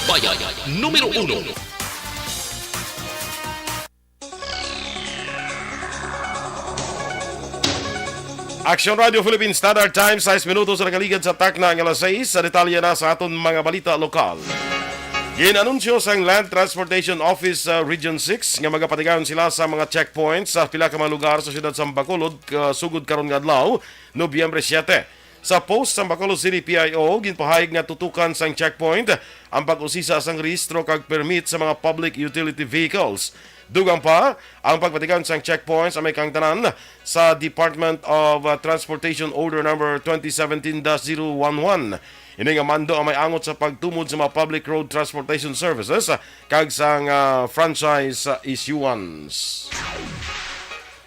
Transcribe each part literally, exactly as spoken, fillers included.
Bayan numero uno. Action Radio Philippine Standard Time, sais minutos na nakaligad sa takna nga alas sais. Sa detalye na sa aton mga balita lokal. Ginanunsyo sang Land Transportation Office sa Region six nga magapatigayon sila sa mga checkpoints sa pila ka mga lugar sa siyudad sa Bacolod, ka-, sugod karon nga adlaw, Nobyembre siete. Sa post sang Bacolod City P I O, ginpahayag nga tutukan sang checkpoint ang pag-usisa sang rehistro kag permit sa mga public utility vehicles. Dugang pa, ang pagpatigayon sang checkpoints ang may kaangtanan sa Department of, uh, Transportation Order Number twenty seventeen dash zero one one. Ini nga mando ang may angot sa pagtumod sa mga public road transportation services, uh, kag sang, uh, franchise, uh, issuance.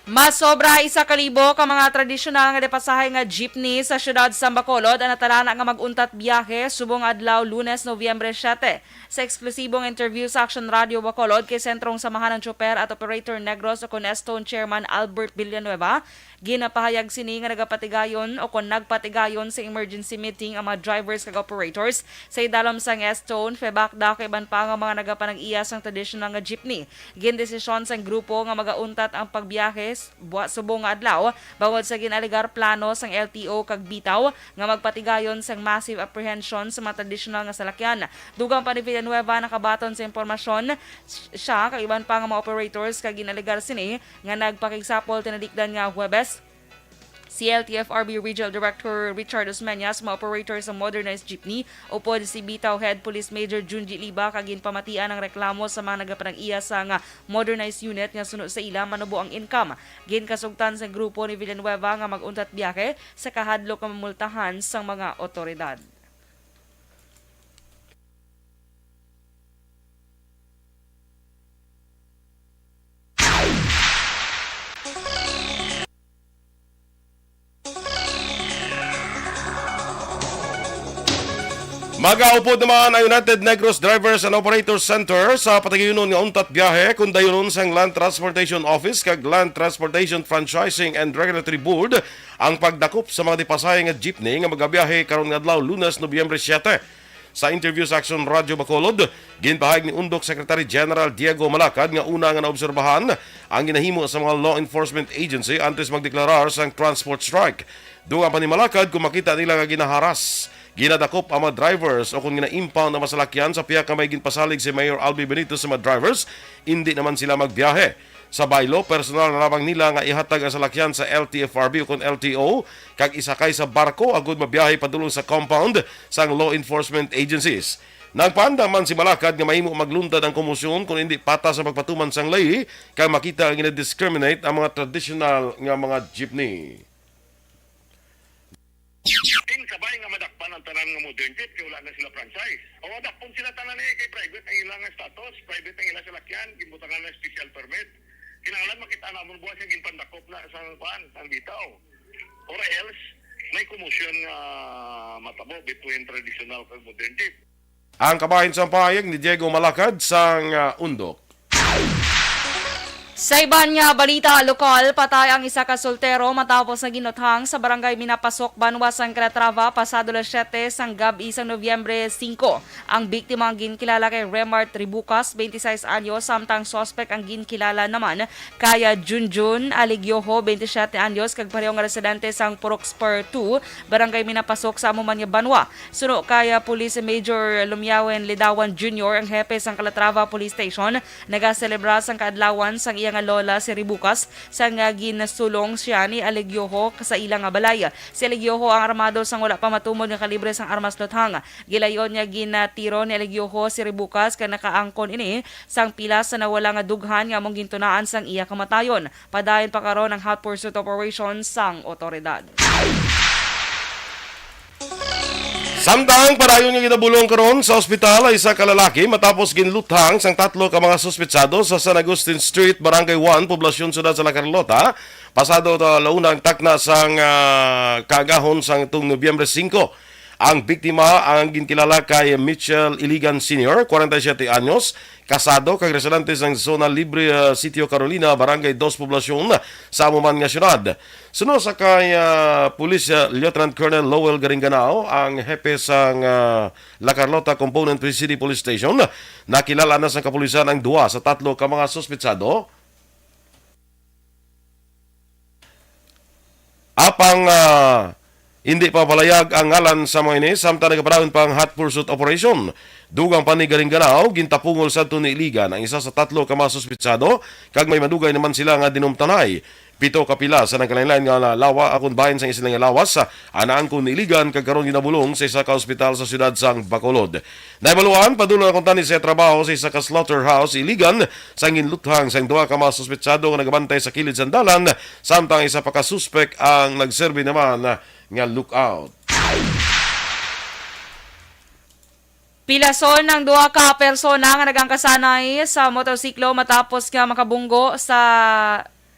Mas sobra isa ka libo ka mga tradisyonal nga depasahe nga jeepney sa siyudad sa Bacolod ang natalana nga mag-untat biyahe subong adlaw Lunes, Nobyembre siete. Sa eksklusibong interview sa Action Radio Bacolod kay Sentrong Samahan ng Chopper at Operator Negros o kon S-TONE Chairman Albert Villanueva, ginapahayag sini nga nagapatigayon o kon nagpatigayon sa emergency meeting ang mga drivers kag operators sa idalom sang S-TONE, FEBACDA kag iban pa nga mga nagapanag-iya sang tradisyonal nga jeepney. Gindesisyon sang grupo nga magauntat ang pagbiyahe s-, buwa-, subong nga adlaw bangod sa gin-alegar plano sang L T O kag BITAW nga magpatigayon sang massive apprehension sa mga tradisyonal nga salakyan. Dugang pa ni Villanueva, nakabaton sa impormasyon s-, siya kag iban pa nga mga operators kag gin-alegar sini nga nagpakigsapol tinalikdan nga Huwebes si L T F R B Regional Director Richard Osmeña sa mga operator sa modernized jeepney, upod si BITAW Head Police Major Junji Liba, kag ginpamatian ang reklamo sa mga nagapanag-iya sang modernized unit nga suno sa ila manubo ang income. Ginkasugtan sa grupo ni Villanueva nga mag-untat biyahe sa kahadlok nga mamultahan sang mga otoridad. Magaupod naman ang United Negros Drivers and Operators Center sa patagayunon nga untat biyahe kon dayunon sang Land Transportation Office kag Land Transportation Franchising and Regulatory Board ang pagdakop sa mga depasahe nga jeepney nga magabiyahe karon nga adlaw, Lunes, Nobyembre siete. Sa interview sa Action Radio Bacolod, ginpahayag ni Undok Secretary General Diego Malacad nga una nga naobserbahan ang ginahimo sa mga law enforcement agency antes magdeklarar sang transport strike. Dugang pa ni Malacad, kung makita nila nga ginaharas, ginadakop ang mga drivers o kung gina-impound ang mga salakyan sa pihak nga may ginpasalig si Mayor Albi Benito sa mga drivers, indi naman sila magbiyahe. Sa baylo, personal na lamang nila nga ihatag ang salakyan sa L T F R B o kon L T O kag isakay sa barko agud mabiyahe padulong sa compound sang law enforcement agencies. Nagpaandam man si Malacad nga mahimo magluntad ang komosyon kon indi patas ang pagpatuman sang ley kag makita nga gina-discriminate ang mga tradisyonal nga mga jeepney. King sabay nga madakpan ang tanan nga modern jeep kay wala na sila franchise. O, dakpon sila tanan eh, kay private ang ilang status, private ang ilang salakyan, ginbutangan ng special permit. Kinahanglan makita namon buwas nga ginpandakop na sa kuan, ang bitaw. Or else, may commotion nga matabo between traditional kag modern jeep. Ang kabahin sang pahayag ni Diego Malacad sang, ah, Undok. Sa iban nga balita lokal, patay ang isa ka soltero matapos nga ginuthang sa barangay Minapasok, Banwa sang Calatrava, pasado las siyete sang gab-i sang Nobyembre singko. Ang biktima ang ginkilala kay Remart Ribucas, twenty-six anyos, samtang suspek ang ginkilala naman kay Junjun Aligioho, twenty-siyete anyos, kag pareho nga residente sang Purok Spur two, Barangay Minapasok sa amo man nga banwa. Suno kay, ah, Police Major Lumiawen Lidawan Junior, ang hepe sang Calatrava Police Station, nagaselebra sang kaadlawan sang iya nga lola si Ribucas, sang, ah, ginasulong siya ni Alegioho sa ila nga balay. Si Alegioho ang armado sang wala pa matumod nga kalibre sang armas luthang. Gilayon nga ginatiro ni Alegioho si Ribucas kag nakaangkon ini sang pilas sa nawala nga dughan nga among gintunaan sang iya kamatayon. Padayon pa karon ang hot pursuit operation sang otoridad. Samtang padayon nga ginabulong karon sa ospital ang isa ka lalaki matapos ginluthang sang tatlo ka mga suspetsado sa San Agustin Street, Barangay one, Poblacion, Siyudad sa La Carlota, pasado ta launa ang takna sang, ah, kaagahon sang tung Nobyembre singko. Ang biktima ang ginkilala kay Mitchell Iligan Senior, kwarenta y siyete anyos, kasado kag residente sang Zona Libre, ah, Sitio Carolina, Barangay Dos Poblacion, sa amo man nga syudad. Suno sa kay, ah, Police, ah, Lieutenant Colonel Lowell Garinganao, ang hepe sang, ah, La Carlota Component City Police Station, nakilala na sang kapulisan ang duha sa tatlo ka mga suspetsado. Apang, ah, hindi pa mapalayag ang ngalan sa mga ini, samtang nagapanahon pa ang hot pursuit operation. Dugang pa ni Garinganao, gintapungol sadto ni Iligan ang isa sa tatlo ka mga suspetsado, kag may madugay naman sila nga dinumtanay. Pito ka pila sa nagkalainlain nga lawa akon bahin sang isa nga lawas, ah, naangkon ni Iligan kag karon ginabulong sa isa ka ospital sa siyudad sang Bacolod. Nahibaluan, padulong na kuntani sa trabaho sa isa ka slaughterhouse, Iligan, sang ginluthang sang duha ka mga suspetsado nga nagabantay sa kilid sang dalan, samtang isa pa ka suspek ang nagserbi naman nga lookout. Pilason ang duha ka persona nga nagangkasanay sa motorsiklo matapos nga makabunggo sa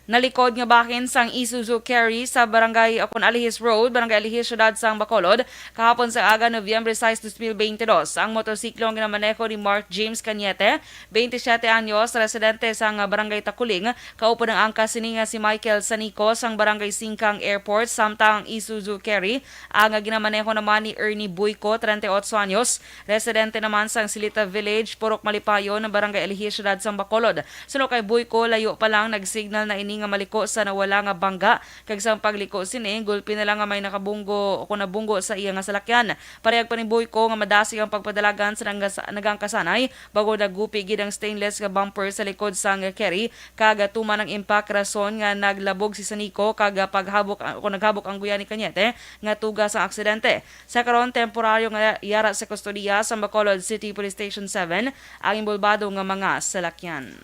nalikod nga bahin sang Isuzu Carry sa barangay, o kon Alihis Road, Barangay Alihis, Siyudad sang Bacolod, kahapon sa aga, Nobyembre sais, dos mil bente dos. Ang motorsiklo ang ginamaneho ni Mark James Cañete, bente siyete anyos, residente sang Barangay Taculing, kaupod ang angkas sini nga si Michael Sanico sang Barangay Singcang Airport, samtang ang Isuzu Carry ang ginamaneho naman ni Ernie Buico, treinta y ocho anyos, residente naman sang Silita Village, Purok Malipayon, Barangay Alihis, Siyudad sang Bacolod. Suno kay Buico, layo pa lang nagsignal na ini nga maliko sa nawala nga bangga, kag sang pagliko sini, gulpi na lang nga may nakabunggo o kon nabunggo sa iya nga salakyan. Parehag pa ni Buico nga madasig ang pagpadalagan sa nanggas-, nagangkasanay, bag-o naggupi gid ang stainless nga bumper sa likod sang Carry, kag tuman ang impact rason nga naglabog si Sanico kag paghabok ang, o kon naghabok ang guya ni Cañete nga tuga sang aksidente. Sa karon, temporaryo nga yara sa kustodiya sa Bacolod City Police Station seven ang inbolbado nga mga salakyan.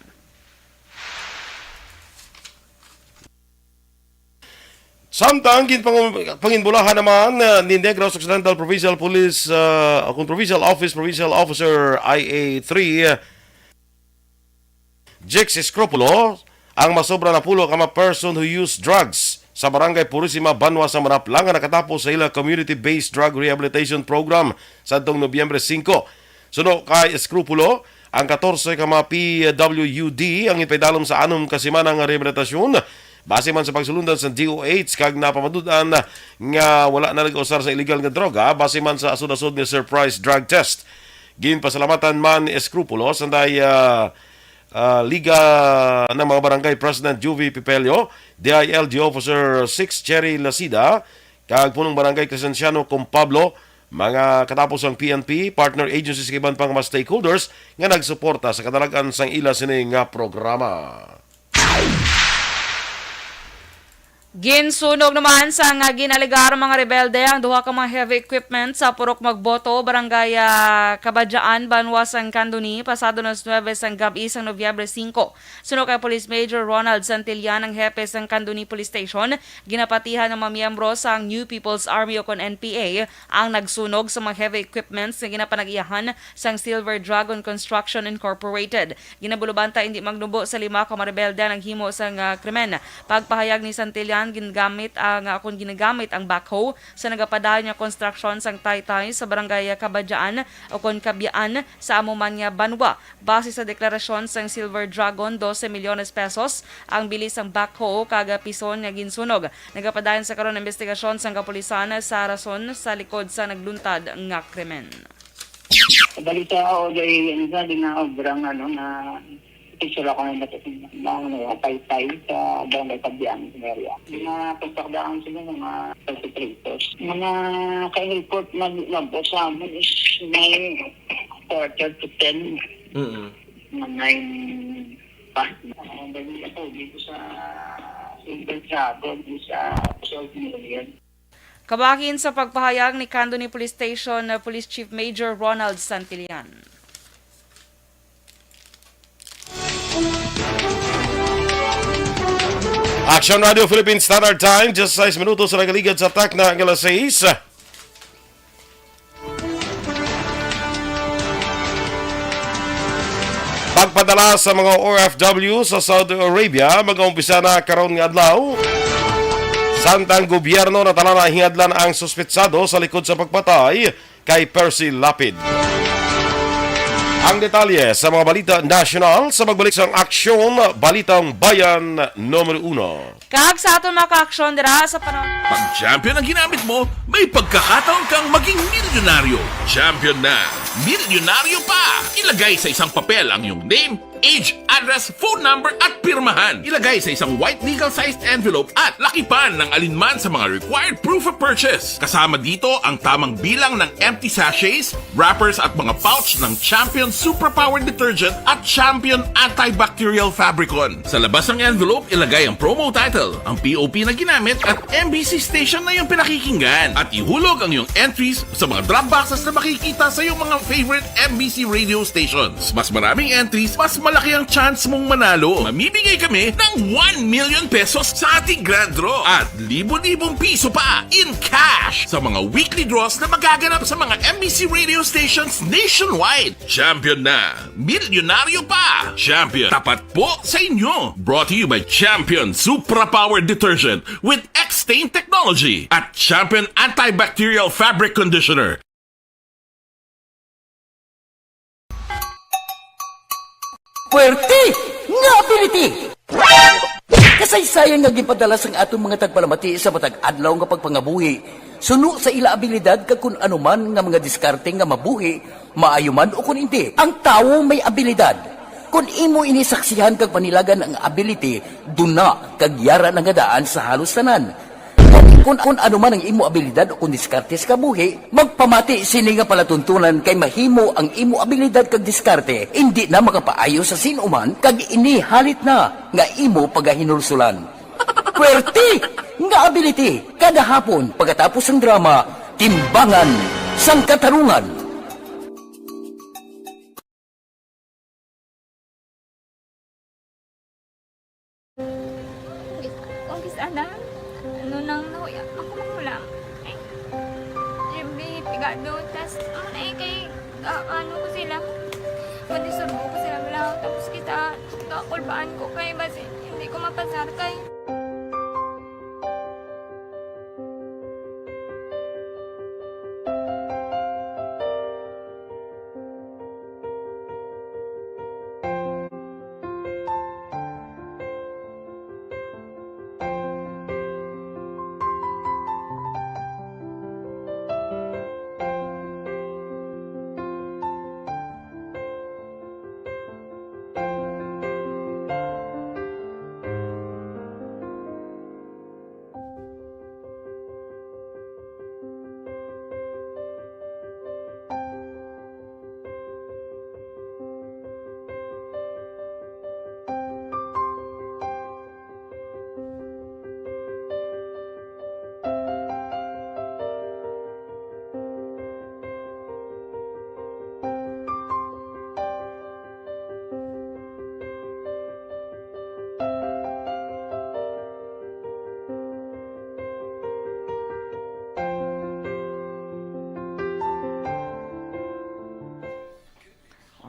Samtang ginpangu-, panginbulahan naman, uh, ni Negros Occidental Provincial Police, uh, o kon Provincial Office, Provincial Officer I A three, uh, Jix Escropulo, ang masobra na pulo ka mga person who use drugs sa Barangay Purisima, Banwa sa Manapla, nga nakatapos sa ila community-based drug rehabilitation program sadtong Nobyembre singko. Suno kay Escropulo, ang katorse ka mga P W D ang ipaidalom sa anom ka semana nga rehabilitasyon, base man sa pagsulundan sa D O H, kag napamatud-an nga wala na nag-usar sa illegal nga droga, base man sa asod-asod nga surprise drug test. Ginpasalamatan man ni Escropulo sa day, ah, ah, Liga ng mga Barangay President Juvie Pipelio, D I L G Officer six Cherry Lasida, kag Punong Barangay Crescenciano Compablo, mga katapos ang P N P, partner agencies, kag iban pang mga stakeholders nga nagsuporta sa kadalagan sang ila sini nga programa. Ginsunog naman sang ginalegar mga rebelde ang duha ka mga heavy equipment sa Purok Magboto, Barangay, ah, Cabadian, Banwa sang Candoni, pasado alas nuebe sang gab-i sang Nobyembre singko. Suno kay Police Major Ronald Santillan, ang hepe sang Candoni Police Station, ginapatihan ng mga miyembro sang New People's Army o kon N P A ang nagsunog sa mga heavy equipments nga ginapanag-iyahan sang Silver Dragon Construction Incorporated. Ginabulubanta hindi magnubo sa lima ka mga rebelde ang naghimo sang, ah, krimen. Pagpahayag ni Santillan, ginagamit ang, ah, kon ginagamit ang backhoe sa nagapadayon nga konstruksyon sang taytay sa Barangay Cabadian o kon Cabian sa amo man nga banwa. Base sa deklarasyon sang Silver Dragon, dose milyones pesos ang bili sang backhoe kag pison nga ginsunog. Nagapadayon sa karon ang investigasyon sang kapulisan sa rason sa likod sa nagluntad nga krimen. Balita ako, day, ano sa, di na obrang, ano, na picture ako ng batas ng mga, ano, taytay sa Barangay Pabian, sa area. Mga pagpakdaan sila, mga perpetrators. Mga ka-report mag-, mag-, sa amin is may quarter to ten. Mm. Mga nine pa. Ah, dali ako dito sa Silver Dragon, sa South Marion. Kabahin sa pagpahayag ni Candoni Police Station, uh, Police Chief Major Ronald Santillan. Action Radio Philippine Standard Time, just sais minutos na nagaligad sa takna nga alas sais. Pagpadala sa mga O F W sa Saudi Arabia, mag-umpisa na karon nga adlaw. Samtang gobyerno, natala na hingadlan ang suspetsado sa likod sa pagpatay kay Percy Lapid. Ang detalye sa mga balita nasyonal sa pagbalik sang Aksyon, Balitang Bayan Numero Uno. Kag sa aton mga ka-aksyon dira sa panahon. Pag champion ang ginamit mo, may pagkakataon kang maging milyonaryo. Champion na, milyonaryo pa! Ilagay sa isang papel ang iyong name, age, address, phone number, at pirmahan. Ilagay sa isang white legal-sized envelope at lakipan ng alinman sa mga required proof of purchase. Kasama dito ang tamang bilang ng empty sachets, wrappers, at mga pouch ng Champion Superpower Detergent at Champion Antibacterial Fabricon. Sa labas ng envelope, ilagay ang promo title, ang P O P na ginamit, at M B C station na iyong pinakikinggan. At ihulog ang iyong entries sa mga drop boxes na makikita sa iyong mga favorite M B C radio stations. Mas maraming entries, mas malaki ang chance mong manalo. Mamimigay kami ng one million pesos sa ating grand draw at libo-libong piso pa in cash sa mga weekly draws na magaganap sa mga M B C radio stations nationwide. Champion na! Milyonaryo pa! Champion, tapat po sa inyo! Brought to you by Champion Supra Power Detergent with X-Stain Technology at Champion Antibacterial Fabric Conditioner. Puwerte nga ability! Kasaysayan nga ginpadala sang aton mga tagpalamati sa matag adlaw nga pagpangabuhi, suno sa ila abilidad kag kun ano man nga mga diskarte nga mabuhi, maayo man o kun indi. Ang tawo may abilidad. Kon imo ini saksihan kag panilagan ang ability, duna kag yara na nga daan sa halos tanan. Kon, kon ano man ang imo abilidad o kon diskarte sa kabuhi, magpamati sini nga palatuntunan kay mahimo ang imo abilidad kag diskarte indi na makapaayo sa sin-o man kag ini halit na nga imo pagahinulsulan. Puwerte nga ability kada hapon pagkatapos sang drama, Timbangan sang Katarungan. Kung kis-, ana, ano nang nahuya, ako makulang. Ay, Jimmy, pigado, tas, ano na eh, kay, ah, ano ko sila, madisurbo ko sila, wala, tapos kita, kakulbaan ko kay, basi, hindi ko mapasar kay.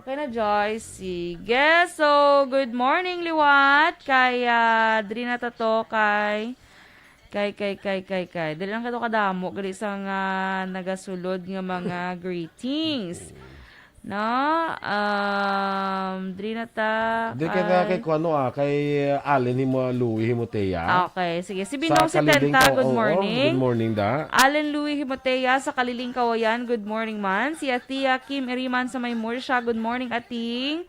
Okay na, Joyce. Sige. So, good morning, liwat. Kay, ah, diri na ta to kay, kay, kay, kay, kay, kay. Dili lang kato kadamo, gali sa nga nagasulod nga mga greetings. No? Um, diri na ta Di ka na kay kay kuano, ah, kay Allen Himo-, Louie Himotea. Okay, sige. Si Sa Binong Kaliling Setenta, Kaw-, good oo, morning. Good morning, da. Allen Louie Himotea sa Kaliling, Kawayan, good morning man. Si Atia Kim Iriman sa May Murcia, good morning, Ating.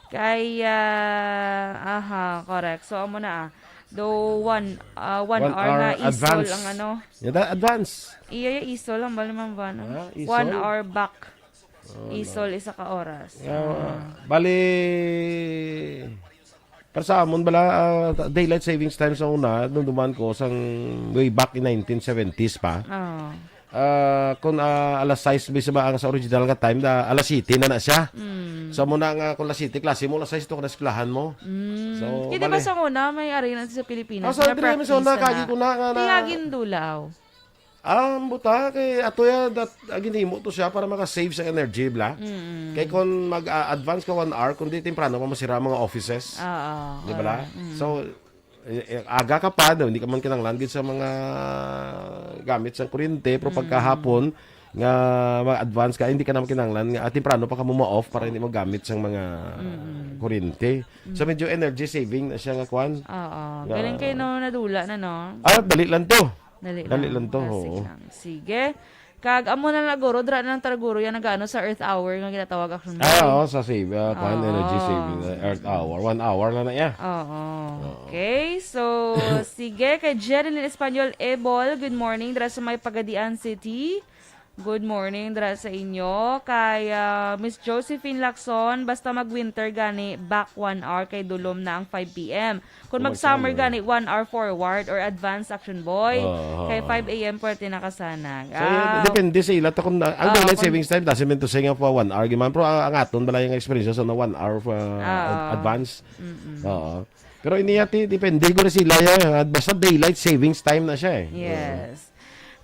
Kay, ah, aha, correct. So, amo na, ah. Do one, ah, one One hour hour na isol advance. Ang ano. Yada, advance. Iya, ya isol ang bali man ba, no? Ah, isol? One hour back. Oh, no. Isol, isa ka oras. Yeah, ah, bali, para sa amon, bala, ah, daylight savings time sa una, nunduman ko sang way back in nineteen seventies pa. Oo. Ah, kung, ah, alas sais ba sa, ang sa original nga time, da, alas siyete na na siya. Mm. So, muna nga, kung alas siyete, klase mo, alas sais to, kung eskwelahan mo. Mm. So, kaya di ba bali sa una, may arena sa Pilipinas? Ah, so, may diri, may sa una, practice na. Kagi ko na, nga na. Kaya gindulaw. Ah, ang buta, kay ato ya, dat, ah, ginhimo to siya para maka-save sa energy, bla. Mm. Kay kung mag-, ah, advance ka one hour, kung di temprano pa masira ang mga offices. Oo, di ba, la? Correct. Mm. So, eh, eh, aga ka pa, daw, hindi ka man kinahanglan gid sa mga gamit sa kuryente, pero Mm. pagkahapon, nga mag-advance ka, hindi ka na kinahanglan nga, ah, temprano pa ka mo ma-off para hindi magamit sang mga Mm. kuryente. So, Mm. medyo energy saving na siya nga kwan. Oo. Nga Galing kayo, no? Nadula na, no? Ah, dali lang to. Dali Dali lang. lang to, Basic oo. lang. Sige. Kag amo na lang, guro, dra na lang tara, guro, yan nag-ano sa Earth Hour nga ginatawag, Action Boy. Ah, oo, sa save, ah, kwan, Oo. energy saving, ah, Earth Hour. One hour lang na iya. Oo. Oo. Okay, so, sige, kay Jerilyn Espanyol Ebol, good morning, dra sa may Pagadian City. Good morning, dra sa inyo. Kay, ah, Miss Josephine Lacson, basta mag-winter gani, back one hour kay dulom na ang five P M. Kung Kung mag-summer mag-summer. gani, one hour forward or advance, Action Boy. Oo, oo, Kay oo. five A M pwerte na kasanag. So, Ah, depende sa ila. Ta kung na, ang Oo, daylight kung savings time, doesn't mean to say nga pa one hour, giman. Pero ang, ang aton bala yung experience sa na one hour pa Oo. ad-, advance. Mm-mm. Oo. Pero ini ati, depende ko rin sila yan. Basta daylight savings time na siya eh. Yes.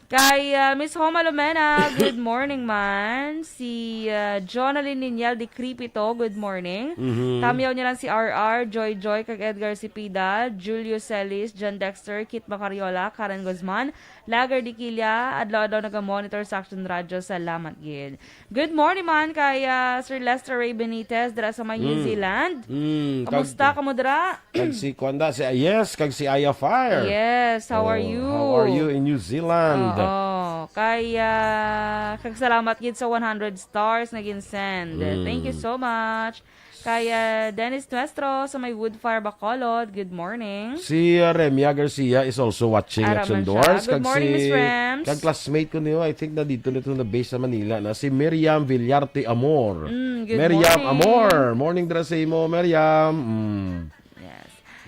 Kay, ah, Miss Homa Lomena, good morning, man. Si, ah, Jonalyn Niniel de Cripito, good morning. Mhm. Tamiyaw niya lang si R R, Joy Joy, kag Edgar Cepeda, Julio Celis, John Dexter, Kit Macariola, Karen Guzman, Lager de Quilla, adlaw-adlaw naga-monitor sa Action Radio. Salamat gid. Good morning man kay, ah, Sir Lester Ray Benitez dira sa may New Mm. Zealand. Mm, Kamusta kag, kamo dira? Kag si Kwanda, si, ah, yes, kag si Aya Fire. Yes, how are Oh, you? how are you in New Zealand? Oo. Kay, ah, kag salamat gid sa one hundred stars na ginsend. Mm. Thank you so much. Kay, ah, Dennis Nuestro sa may Woodfire Bacolod, good morning. Si, ah, Remia Garcia is also watching Ara Action man siya. Doors. Good Kag morning, si, Miss Rems. kag classmate ko niyo, I think na dito nito na base sa Manila na si Miriam Villarte Amor. Mm, good Miriam morning. Amor, morning dira sa imo, Miriam. Mm. Yes.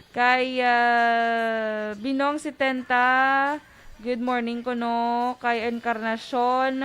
Kay, ah, Binong Setenta, good morning kuno. Kay Encarnacion,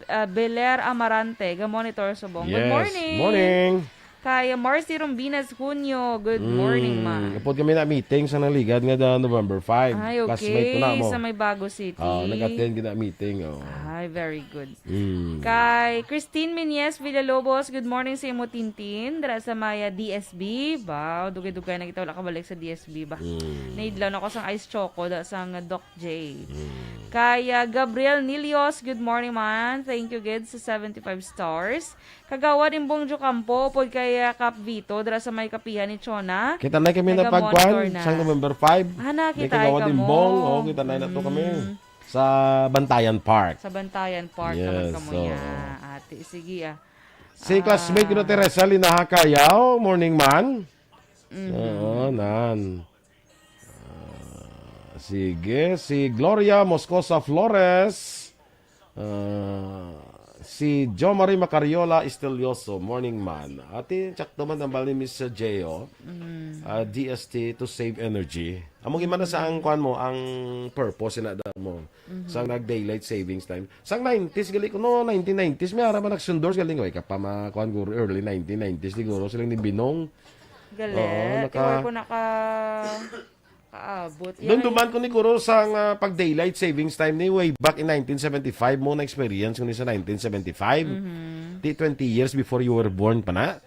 ah, Beler Amarante, ga monitor subong. Good Yes, morning. morning. Kay Marcy Rombinas Junio, good morning, Mm, ma. upod kami na meeting sa nangligad nga da November five. Ay, Classmate ko okay. na mo. Sa may Bago City. Oh, nag-attend gid na meeting, oh. Ay, very good. Mm. Kay Christine Menyes Villalobos, good morning sa imo, Tintin. Dira sa may D S B. Ba, dugay-dugay na kita wala kabalik sa D S B ba? Mm. Naidlaw na ko sang ice choco da sang Doc J. Mm. Kay, ah, Gabriel Nilios, good morning, man. Thank you, gid, sa seventy-five stars. Kagawad Imbong Jocampo, upod kay, ah, Kap Vito, dira sa may kapihan ni Chona. Kita na kami na Naga-monitor pagkwan, na. sang November five. Ah, May nakita ay Kagawad kamo. Imbong. Oo, kita na na to kami. Mm. Sa Bantayan Park. Sa Bantayan Park naman Yes, kamo oo. niya, ate. Sige, ah. Si Ah. classmate ko na Teresa Linaha Cayaw, morning man. Mhm. Oo, nan. Ah, sige, si Gloria Moscosa Flores. Ah, si Jo Marie Macariola Estelioso, morning man. Ate, tsakto man ang bali ni Miss J O. Mm. Ah, D S T to save energy. Amo gid man na sa ang Mm. kwan mo, ang purpose na da mo. Mhm. Sa nag daylight savings time. Sang nineties, gali ko, no, nineteen nineties, may ara man nagsundor, gali ko, ika pa ma-, kwan, guro, early nineteen nineties, siguro, silang ni Binong. Gali, Oo, naka- tiwar ko naka-, kaabot. Yan Nung ay duman ko ni guro sa nga pag daylight savings time ni way back in nineteen seventy-five mo na experience ko ni sa nineteen seventy-five. Mhm. Di twenty years before you were born pa na.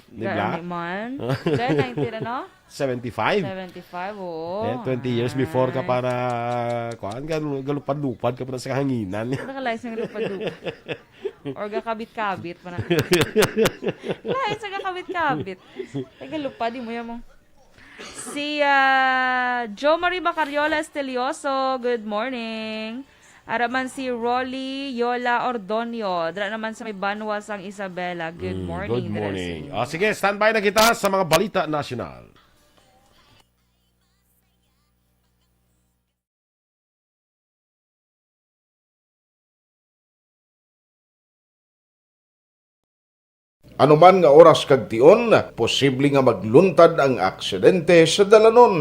Di ba? Gani man. Kaya nineteen ano? Seventy-five. Seventy-five, oo. Eh, twenty years before ka Ay. pa na, kuan, galu-, galupad-lupad ka pa na sa kahanginan. Naka-lights ng galupad-lupad. Or gakabit-kabit pa na. Lights, gakabit-kabit. Ay, galupad, di mo yan mo. Si, ah, Jo Marie Macariola Estelioso, good morning. Ara man si Rolly Yola Ordonio, dira naman sa may Banwa sang Isabela. Good Mm, morning, good dira sa morning. inyo. Ah, sige, standby na kita sa mga balita nasyonal. Anuman nga oras kag tion, posible nga magluntad ang aksidente sa dalanon.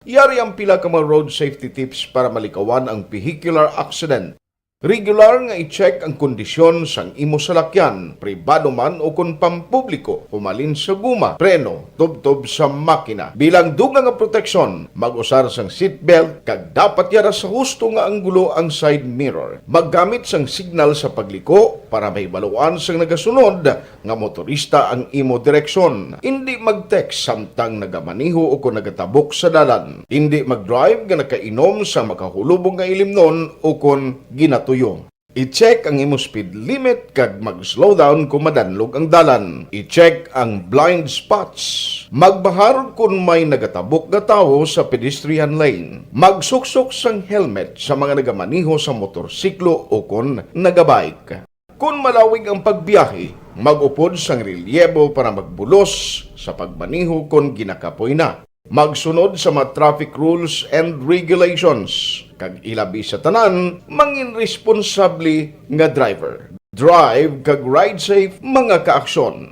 Yari ang pila ka mga road safety tips para malikawan ang vehicular accident. Regular nga i-check ang kondisyon sang imo salakyan, pribado man o kon pampubliko, humalin sa guma, preno, tubtob sa makina. Bilang dugang nga proteksyon, mag-usar sang seatbelt kag dapat yara sa husto nga anggulo ang side mirror. Maggamit sang signal sa pagliko para mahibaluan sang nagasunod nga motorista ang imo direksyon. Indi mag-text samtang nagamaneho o kon nagatabok sa dalan. Indi mag-drive nga nakainom sa makahulubong nga ilimnon o kon ginatuyo. I-check ang imo speed limit kag mag-slow down kon madanlog ang dalan. I-check ang blind spots. Magbahar kon may nagatabok nga tawo sa pedestrian lane. Magsuksok sang helmet sa mga nagamaneho sa motorsiklo o kon nagabike. Kon malawig ang pagbiyahe, mag-upod sang relyebo para magbulos sa pagmaneho kon ginakapoy na. Magsunod sa mga traffic rules and regulations, kag ilabi sa tanan, mangin responsable nga driver. Drive kag ride safe, mga kaaksyon.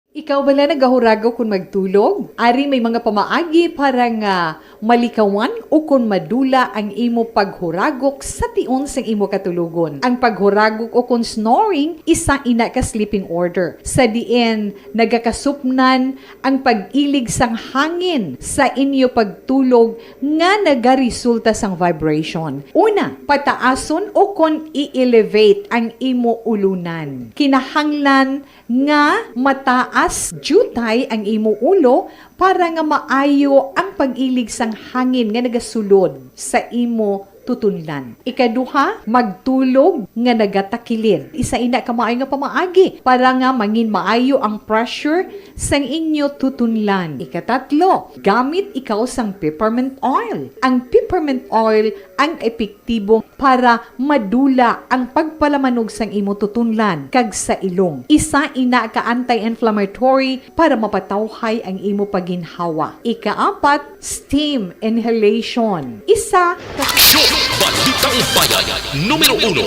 Ikaw bala nagahuragok kon magtulog? Ari may mga pamaagi para nga malikawan o kon madula ang imo paghuragok sa tion sang imo katulogon. Ang paghuragok o kon snoring, isa ina ka sleeping order, sa diin nagakasupnan ang pag-ilig sang hangin sa inyo pagtulog nga nagaresulta sang vibration. Una, pataason o kon i-elevate ang imo ulunan. Kinahanglan nga mataas diutay ang imo ulo para nga maayo ang pag-ilig sang hangin nga nagasulod sa imo tutunlan. Ikaduha, magtulog nga nagatakilid. Isa ina ka maayo nga pamaagi para nga mangin maayo ang pressure sang inyo tutunlan. Ikatatlo, gamit ikaw sang peppermint oil. Ang peppermint oil ang epektibo para madula ang pagpalamanog sang imo tutunlan kag sa ilong. Isa ina ka anti-inflammatory para mapatawhay ang imo paginhawa. Ikaapat, steam inhalation. Isa ka Aksyon! Balitang Bayan, numero uno.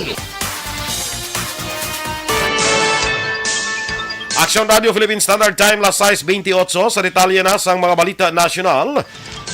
Aksyon Radio Philippine Standard Time, las sais bentiocho. Sa detalye na sang mga balita nasyonal,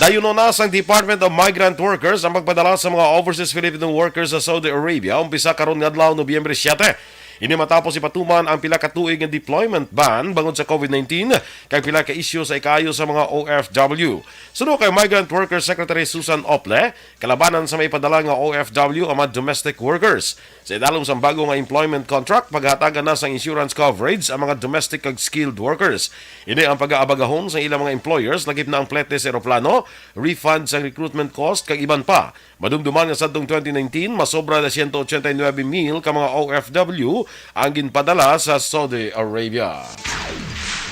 dayunon na sang Department of Migrant Workers ang pagpadala sa mga overseas Filipino workers sa Saudi Arabia umpisa karon nga adlaw, Nobyembre siete. Ini matapos ipatuman ang pila ka tuig nga deployment ban bangod sa COVID nineteen kag pila ka isyu sa ikaayo sa mga O F W. Suno kay Migrant Workers Secretary Susan Ople, kalabanan sa maipadala nga O F W ang mga domestic workers. Sa idalom sang bago nga employment contract, paghatagan na sang insurance coverage ang mga domestic kag skilled workers. Ini ang pag-aabagahon sa ilang mga employers, lakip na ang plete sa eroplano, refund sang recruitment cost, kag iban pa. Madumduman nga sadtong twenty nineteen, masobra na siyento ochenta y nuebe mil ka mga O F W ang ginpadala sa Saudi Arabia.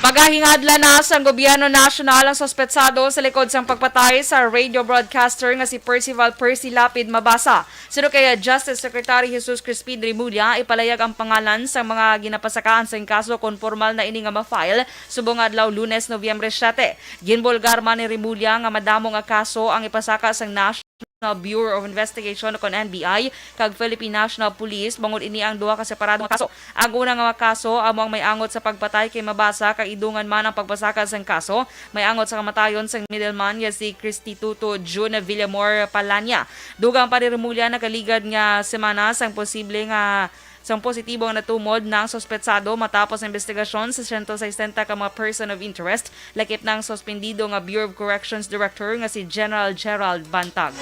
Pagahingadlan na sang gobyerno nasyonal ang suspetsado sa likod sang pagpatay sa radio broadcaster nga si Percival Percy Lapid Mabasa. Suno kay Justice Secretary Jesus Crispin Remulla, ipalayag ang pangalan sang mga ginapasakaan sang kaso kon pormal na ini nga ma-file subong nga adlaw Lunes, Nobyembre siete. Ginbulgar man ni Remulla nga madamo nga kaso ang ipasaka sang National Bureau of Investigation, kon N B I, kag Philippine National Police, bangod ini ang duha ka separado nga kaso. Ang una nga mga kaso amo ang may angot sa pagpatay kay Mabasa, kag idungan man ang pagpasaka sang kaso, may angot sa kamatayon sang middleman nga si Cristituto Jun Villamor Palania. Dugang pa ni Remulla, nakaligad nga semana sang posible nga sang positibo nga natumod na ang suspetsado matapos ang investigasyon sa siyento sesenta ka mga person of interest, lakip na ang suspendido nga Bureau of Corrections Director nga si General Gerald Bantag.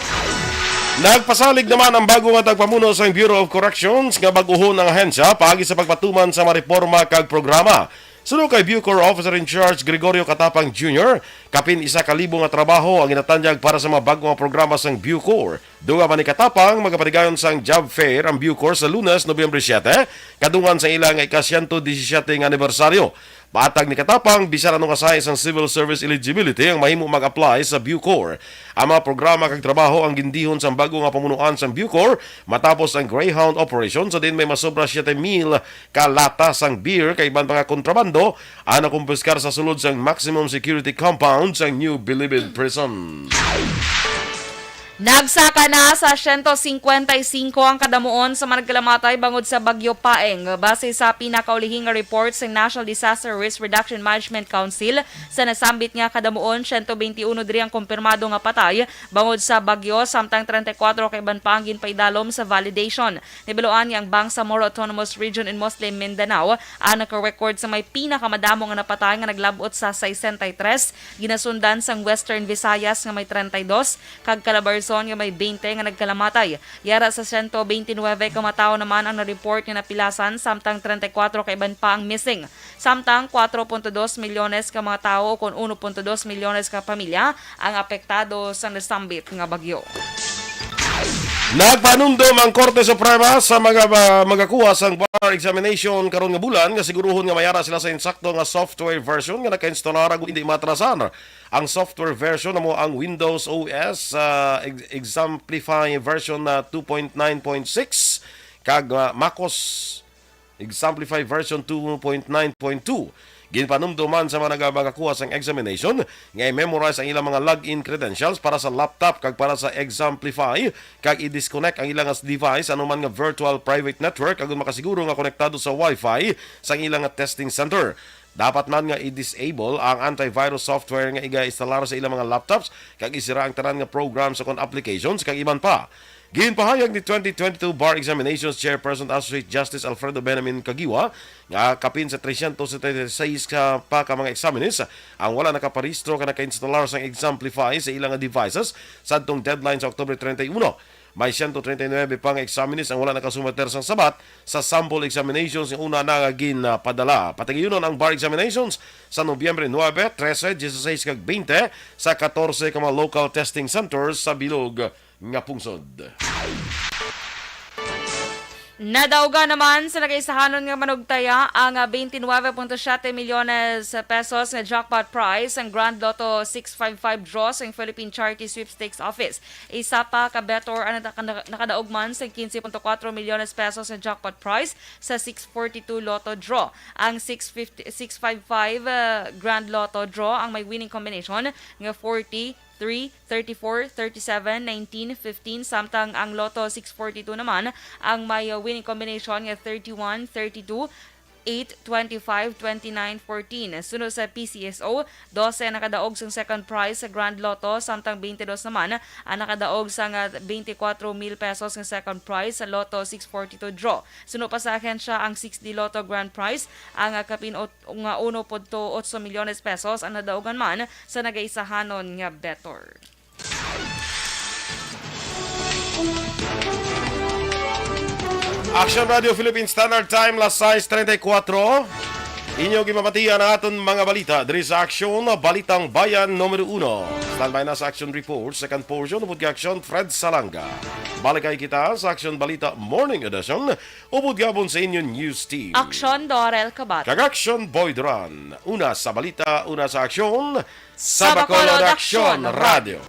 Nagpasalig naman ang bago nga tagpamuno sa Bureau of Corrections nga bag-ohon ang ahensya paagi sa pagpatuman sa mga reforma kag programa. Suno kay Bucor Officer in Charge Gregorio Catapang Junior, kapin isa ka libo nga trabaho ang ginatanyag para sa mga bago nga programa sang Bucor. Dugang pa ni Catapang, magapatigayon sang job fair ang Bucor sa Lunes, Nobyembre siete, kadungan sa ila nga ika-siyento disisiete nga anibersaryo. Matag ni Catapang, bisan ano nga size sang civil service eligibility ang mahimo mag-apply sa Bucor. Ang mga programa kag trabaho ang gindihon sang bago nga pamunuan sang Bucor matapos ang Greyhound operation, sa diin may masobra siete mil ka lata sang beer kag iban pa nga kontrabando ang nakumpiskar sa sulod sang maximum security compound sang New Bilibid Prison. Nagsaka na sa siyento singkwenta y singko ang kadamuon sa mga nagkalamatay bangod sa Bagyo Paeng. Base sa pinakaulihing nga report sa National Disaster Risk Reduction Management Council, sa nasambit nga kadamuon, siyento benti uno diri ang kumpirmado nga patay bangod sa bagyo, samtang treinta y kuwatro ka iban pa ang ginpaidalom sa validation. Nabaluan nga ang Bangsamoro Autonomous Region in Muslim Mindanao ang naka-record sa may pinakamadamo nga napatay, nga naglab-ot sa sesenta y tres, ginasundan sang Western Visayas nga may treinta y dos, kag Calabarzon nga may twenty nga nagkalamatay. Yara sa siyento benti nuwebe ka mga tawo naman ang na-report nga napilasan, samtang treinta y kuwatro ka iban pa ang missing. Samtang kuwatro punto dos milyones ka mga tawo, o kon uno punto dos milyones ka pamilya, ang apektado sa nasambit nga bagyo. Nagpanumdom ang Korte Suprema sa mga ba-, magakuha sang bar examination karon nga bulan nga siguruhon nga mayara sila sa insakto nga software version nga naka-instalar agud hindi matrasan. Ang software version amo ang Windows O S, ah, ex-, Exemplify version na two point nine point six kag, ah, MacOS Exemplify version two point nine point two. Ginpanumdom man sa mga nagabagakuha sang examination nga i-memorize ang ilang mga login credentials para sa laptop kag para sa Exemplify, kag i-disconnect ang ilang device anuman nga virtual private network agud makasiguro nga konektado sa Wi-Fi sang ilang testing center. Dapat man nga i-disable ang antivirus software nga iga-instalar sa ilang mga laptops kag isira ang tanan nga programs ukon applications kag iban pa. Ginpahayag ni twenty twenty-two Bar Examinations Chairperson Associate Justice Alfredo Benjamin Caguioa nga kapin sa tresyentos setenta y seis ka pa ka mga examinees ang wala nakaparehistro ka naka-instalar sang Exemplify sa ilang devices sadtong deadline sa October treinta y uno. May siyento treinta y nuebe pa nga examinees ang wala nakasumeter sang sabat sa sample examinations nga una na nga ginpadala. Patigayunon ang bar examinations sa Nobyembre nuebe, trese, dieciséis, kag twenty sa katorse ka mga local testing centers sa bilog nga pungsod. Nadaugan naman sa nagaisahanon nga manugtaya ang, ah, twenty-nine point seven milyones pesos nga jackpot prize ang Grand Lotto six five five draw sa Philippine Charity Sweepstakes Office. Isa pa ka bettor ang naka-, nakadaog man sa quince punto cuatro milyones pesos nga jackpot prize sa six forty-two Lotto draw. Ang six fifty, six five five, ah, Grand Lotto draw ang may winning combination nga forty, three, thirty-four, thirty-seven, nineteen, fifteen, samtang ang Lotto six forty-two naman ang may, uh, winning combination nga thirty-one, thirty-two, eight, twenty-five, twenty-nine, fourteen. Suno sa P C S O, dose ang nakadaog sang second prize sa Grand Lotto, samtang twenty-dos naman ang nakadaog sang, uh, twenty-four mil pesos nga second prize sa Lotto six forty-two draw. Suno pa sa ahensya ang six D Lotto Grand Prize, ang, uh, kapin-ot nga uno punto otso milyones pesos ang nadaugan man sa nagaisahanon nga bettor. Action Radio Philippine Standard Time, las sais treinta y cuatro. Inyo gimamatian ang aton mga balita diri sa Aksyon, Balitang Bayan numero uno. Standby na sa Action Report, second portion, upod kay Aksyon Fred Salanga. Balik kay kita sa Aksyon Balita Morning Edition, upod gihapon sa inyo news team. Aksyon Dorel Kabat. Kag Aksyon Boy Duran. Una sa balita, una sa aksyon, sa Bacolod Aksyon Radio.